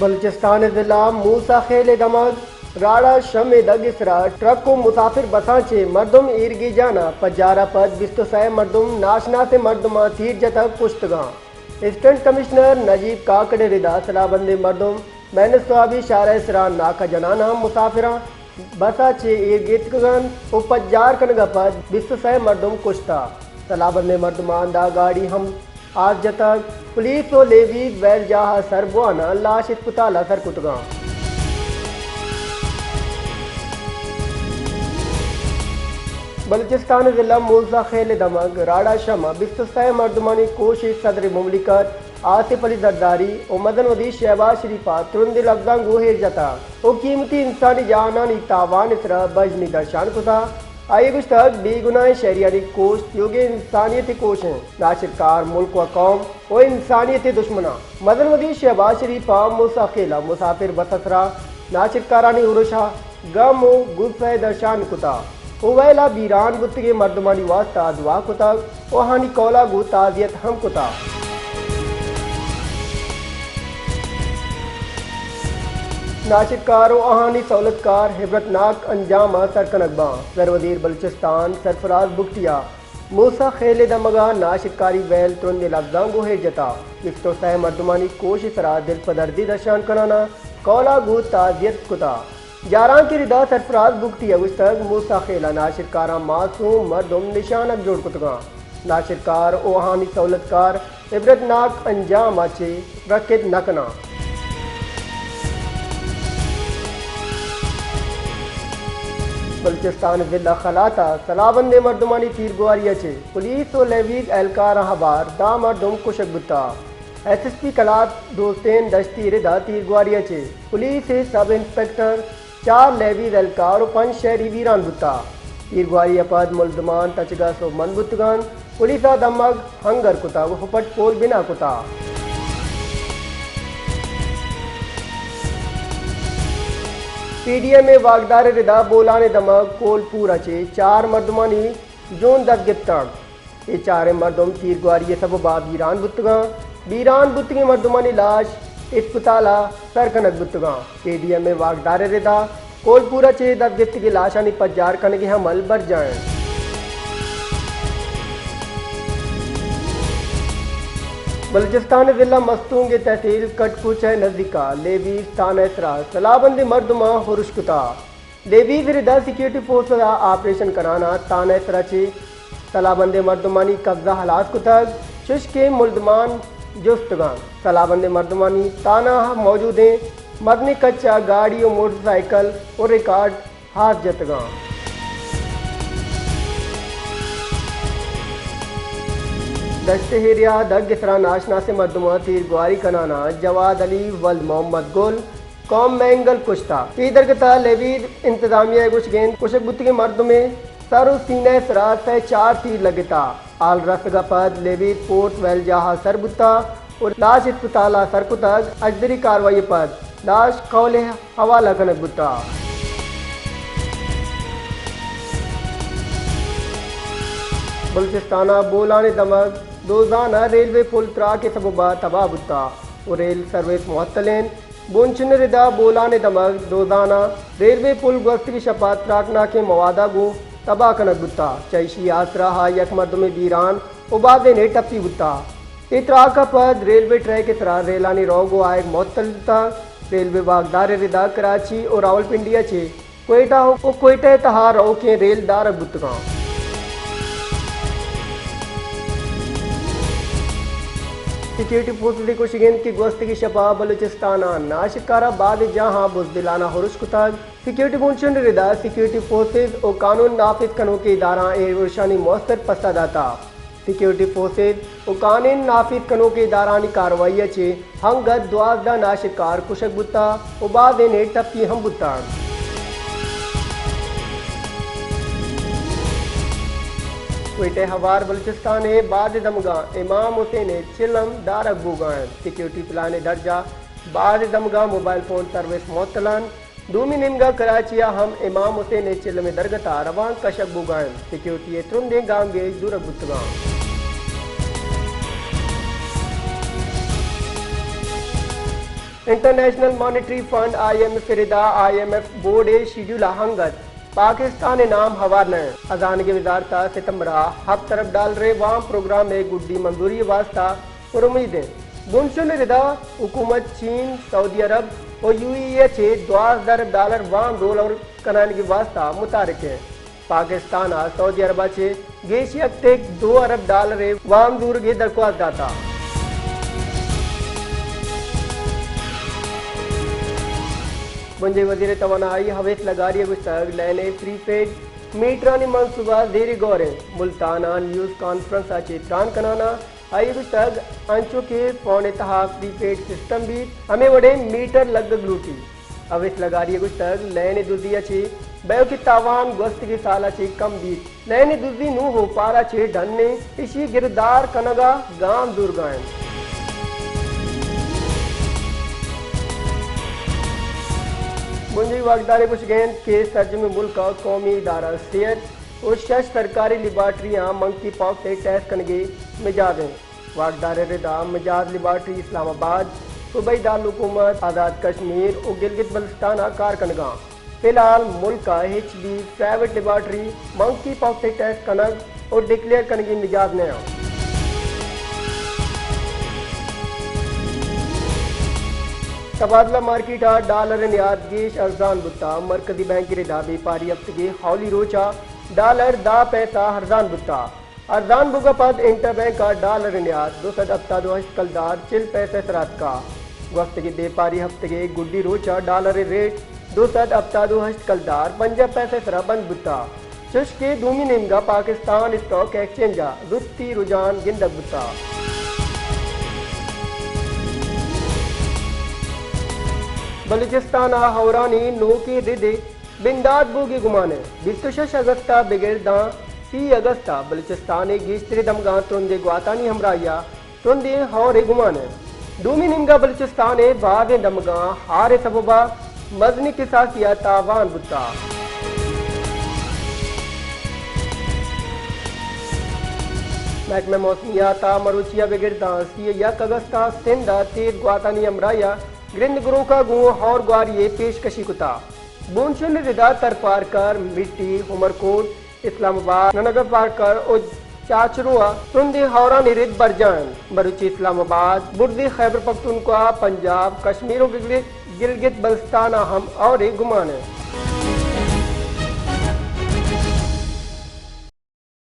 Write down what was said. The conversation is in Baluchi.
بلوچستان ءِ ضلع موسی خیل ءِ دمگ راڑہ شم ءِ دگ ءِ سرا ٹرک ءُ مسافر بساں چہ مردم ایرگیجان ءَ پجار ءَ پد بیست ءُ سئے مردم ناشناسیں مردماں تیر جتگ کشتگاں۔ اسسٹنٹ کمشنر نجیب کاکڑ ءِ ردا سلاہ بندیں مردم مینس صوابی شارع ءِ سرا ناکہ جنان ءَ مسافراں بس ءَ چہ ایر گیتکگ انت ءُ پجار کنگ ءَ پد بیست ءُ سئے مردم کشتہ۔ سلاہ بندیں مردماں داں گاڑی ہم آس جتگ۔ پولیس ءُ لیویز ویل جاہ ءَ سر بوان ءَ لاش اسپتال ءَ سر کتگاں۔ بلوچستان ءِ ضلع موسی خیل ءِ دمگ راڑہ شم ءَ بیست ءُ سئے مردمانی کوش ءَ صدر مملکت آصف علی زرداری ءُ مزن وزیر شہباز شریف ءَ ترندیں لبزاں گوں ایر جتگ ءُ قیمتی انسانی جانانی تاوان ءِ سرا بژنی درشان کتگ۔ آئی ءَ گوشتگ، بے گناہیں شہریانی کوش تیوگیں انسانیت ءِ کوش انت۔ ناشرکار ملک ءُ قوم ءُ انسانیت ءِ دشمن انت۔ مزن وزیر شہباز شریف ءَ موسی خیل ءَ مسافر بس ءِ سرا ناشرکارانی ارش ءَ گم ءُ غصہ ءِ درشان کتگ ءُ ویل ءَ بیران بوتگیں مردمانی واستہ دعا کتگ ءُ آہانی قول ءَ گوں تعزیت ہم کتگ۔ ناشرکار ءُ آہانی سہولتکار عبرتناک انجام ءَ سر کنگ باں۔ زر وزیر بلوچستان سرفراز بگٹی ءَ موسی خیل ءِ دمگ ءَ ناشرکاری ویل ترندیں لبزاں گوں ایر جتگ۔ بیست ءُ سئے مردمانی کوش ءِ سرا دل پدردی درشان کنان ءَ قول ءَ گوں تعزیت کتگ۔ جارانک ءِ ردا سرفراز بگٹی ءَ گوشتگ، موسی خیل ءَ ناشرکاراں معصوم مردم نشانگ جوڑ کتگاں۔ ناشرکار ءُ آہانی سہولتکار عبرتناک انجام ءَ چہ رکت نہ کناں۔ بلوچستان ءِ ضلع قلات ءَ سلاہ بندیں مردمانی تیرگواری ءَ چہ پولیس ءُ لیویز اہلکاراں ہوار دہ مردم کشگ بوتگ۔ ایس ایس پی قلات دوستین دشتی ءِ ردا تیرگواری ءَ چہ پولیس ءِ سب انسپکٹر، چار لیویز اہلکار ءُ پنچ شہری بیران بوتگ۔ تیرگواری ءَ پد ملزمان تچگ ءَ سوبمند بوتگ انت۔ پولیس ءَ دمگ ہنگر کتگ ءُ پٹ پول بنا کتگ۔ پی ڈی ایم ءِ واکدار ءِ ردا بولان ءِ دمگ کول پور ءَ چہ چار مردمانی جون دست گپتگ۔ اے چاریں مردم تیرگواری ءِ سبب ءَ بیران بوتگاں۔ بیران بوتگیں مردمانی لاش اسپتال ءَ سر کنگ بوتگاں۔ پی ڈی ایم ءِ واکدار ءِ ردا کولپور ءَ چہ دست گپتگیں لاشانی پجار کنگ ءِ عمل برجاہ انت۔ بلوچستان ءِ ضلع مستونگ ءِ تحصیل کٹ کوچہ ءِ نزیک ءَ لیویز تھانہ ءِ سرا سلاہ بندیں مردماں ارش کتگ۔ لیویز ءِ ردا سیکیورٹی فورس ءَ آپریشن کنان ءَ تھانہ ءِ سرا چہ سلاہ بندیں مردمانی قبضہ ہلاس کتگ، چش کہ ملزمان جست کتگ انت۔ سلاہ بندیں مردمانی تھانہ ءَ موجودیں مزنیں کچ ءَ گاڑی ءُ موٹر سائیکل ءُ ریکارڈ ہاس جتگ انت۔ دشت ہیریا دگ ءِ سرا ناشناسیں مردماں تیرگواری کنان ءَ جواد علی ولد محمد گل قوم مینگل کشتہ۔ اے درگت ءَ لیویز انتظامیہ ءِ گوشگ انت کشگ بوتگیں مردم ءِ سر ءُ سینہ ءِ سرا سئے چار تیر لگتہ۔ حال رسگ ءَ پد لیویز پورس ویل جاہ ءَ سر بوتہ ءُ لاش اسپتال ءَ سر کتگ۔ اژدری کاروائی ءَ پد لاش کول ءِ حوالہ کنگ بوتہ۔ بلوچستان ءِ بولان ءِ دمگ دوزان ءَ ریلوے پل تراک ءِ سبب ءَ تباہ بوتہ ءُ ریل سروس معطل انت۔ بونچن ءِ ردا بولان ءِ دمگ دوزان ءَ ریلوے پل گوستگیں شپ ءَ تراکناکیں مواد ءَ گوں تباہ کنگ بوتہ۔ چہ ایشی ءِ آسرا ءَ یک مردمے بیران ءُ بازینے ٹپی بوتہ۔ اے تراک ءَ پد ریلوے ٹریک ءِ سرا ریلانی روگ ءُ آیگ معطل بوتہ۔ ریلوے واکدار ءِ ردا کراچی ءُ راولپنڈی ءَ چہ کوئٹہ ءُ کوئٹہ ءِ تہا روکیں ریل دارگ بوتگاں۔ سیکیورٹی فورسز ءِ گوشگ انت کہ گوستگیں شپ ءَ بلوچستان ءَ ناشرکاراں بازیں جاہاں بزدلانہ ارش کتگ۔ سیکیورٹی بونچن ءِ ردا سیکیورٹی فورسز ءُ قانون نافذ کنوکیں اداراں اے ارشانی موثر پسہ داتہ۔ سیکیورٹی فورسز ءُ قانون نافذ کنوکیں ادارہانی کاروائی ءَ چہ انگت دوازدہ ناشرکار کشگ بوتہ ءُ بازینے ٹپی ہم بوتہ انت۔ کوئٹہ ءِ ہوار بلوچستان ءِ بازیں دمگاں امام حسین ءِ چلم دارگ بوگا انت۔ سیکیورٹی پلان ءِ درجا بازیں دمگاں موبائل فون سروس معطل انت۔ دومی نیمگا کراچی ءَ ہم امام حسین ءِ چلم ءِ درگت ءَ روانک کشگ بوگا انت۔ سیکیورٹی ءِ ترندیں گامگیج زورگ بوتگاں۔ International monetary fund, I M F, ءِ ردا آئی ایم ایف بورڈ ءِ شیڈیول ءَ انگت پاکستان ءِ نام ہوار نہ انت۔ ہزانگ ءِ وزارت ءَ ستمبر ءَ ہپت ارب ڈالر ءِ وام پروگرام ءِ گڈی منظوری ءِ واستہ پر امید انت۔ بنشون ءِ ردا حکومت چین، سعودی عرب ءُ یو اے ای ءَ چہ دوازدہ ارب ڈالر وام رول آور کنائینگ ءِ واستہ متحرک انت۔ پاکستان ءَ سعودی عرب ءَ چہ گیش یک تک دو ارب ڈالر ءِ وام زورگ ءِ درخواست داتگ۔ بنجاہی وزیر توانائی اویس لغاری ءَ گوشتگ، لین ءِ پری پیڈ میٹرانی منصوبہ زیر غور انت۔ ملتان ءَ نیوز کانفرنس ءَ چہ تران کنان ءَ آئی ءَ گوشتگ، انچو کہ فون ءِ تہا پری پیڈ سسٹم بیت، ہمے وڑیں میٹر لگگ لوٹیت۔ اویس لغاری ءَ گوشتگ، لین ءِ دزی ءَ چہ بایوک ءِ تاوان گوستگیں سال ءَ چہ کم بیت۔ لین ءِ دزی نوں اوپار ءَ چہ ڈن انت، ایشی ءِ گرندار کنگ ءَ گام زورگ ءَ انت۔ بنجاہی واکدار ءِ گوشگ انت کہ سرجمیں ملک ءِ قومی ادارہ صحت ءُ شش سرکاری لیبارٹریاں منکی پاکس ءِ ٹیسٹ کنگ ءِ مجاز انت۔ واکدار ءِ ردا مجاز لیبارٹری اسلام آباد، صوبائی دارالحکومت آزاد کشمیر ءُ گلگت بلتستان ءَ کار کنگ ءَ انت۔ فی الحال ملک ءَ ہچ بھی پرائیویٹ لیبارٹری منکی پاکس ءِ ٹیسٹ کنگ ءُ ڈکلیئر کنگ ءِ مجاز نہ انت۔ تبادلہ مارکیٹ ءَ ڈالر ءِ نیاد گیش ارزان بوتگ۔ مرکزی بینک ءِ ردا بیپاری ہفتگے اولی روچ ءَ ڈالر دہ پیسہ ارزان بوتگ۔ ارزان بوگ ءَ پد انٹر بینک ءَ ڈالر ءِ نیاد دو سد ہپتاد ءُ ہشت کلدار چل پیسہ ءِ سرا اتکگ۔ گوستگیں بیپاری ہفتگے گڈی روچ ءَ ڈالر ءِ ریٹ دو سد ہپتاد ءُ ہشت کلدار پنجاہ پیسہ ءِ سرا بند بوتگ، چوش کہ دومی نیمگ ءَ پاکستان اسٹاک ایکسچینج ءَ زوتی رجحان گندگ بوتگ۔ بلوچستان ءَ ہئورانی نوکیں رد ءِ بندات بوگ ءِ گمان انت۔ بیست ءُ شش اگست ءَ بگر داں سی اگست ءَ بلوچستان ءِ گیشتریں دمگاں ترندیں گواتانی ہمراہی ءَ ترندیں ہئور ءِ گمان انت۔ دومی نیمگ ءَ بلوچستان ءِ بازیں دمگاں ہار ءِ سبب ءَ مزنیں کساسی ءِ تاوان بوتگ۔ محکمہ موسمیات ءَ مروچی ءَ بگر داں سی ءُ یک اگست ءَ سندھ ءَ تیز گواتانی ہمراہی ءَ گرند گروک ءَ گوں ہئور گواری ءِ پیشکشی کتگ۔ بونشون ءِ ردا تھرپارکر، مٹی، عمرکوٹ، اسلام آباد، ننگرپارکر ءُ چاچرو ءَ ترندیں ہئورانی رد برجاہ انت۔ بلوچی اسلام آباد، برزی خیبر پختونخوا، پنجاب، کشمیر ءُ گلگت، گلگت بلتستان ءَ ہم ہئور ءِ گمان انت۔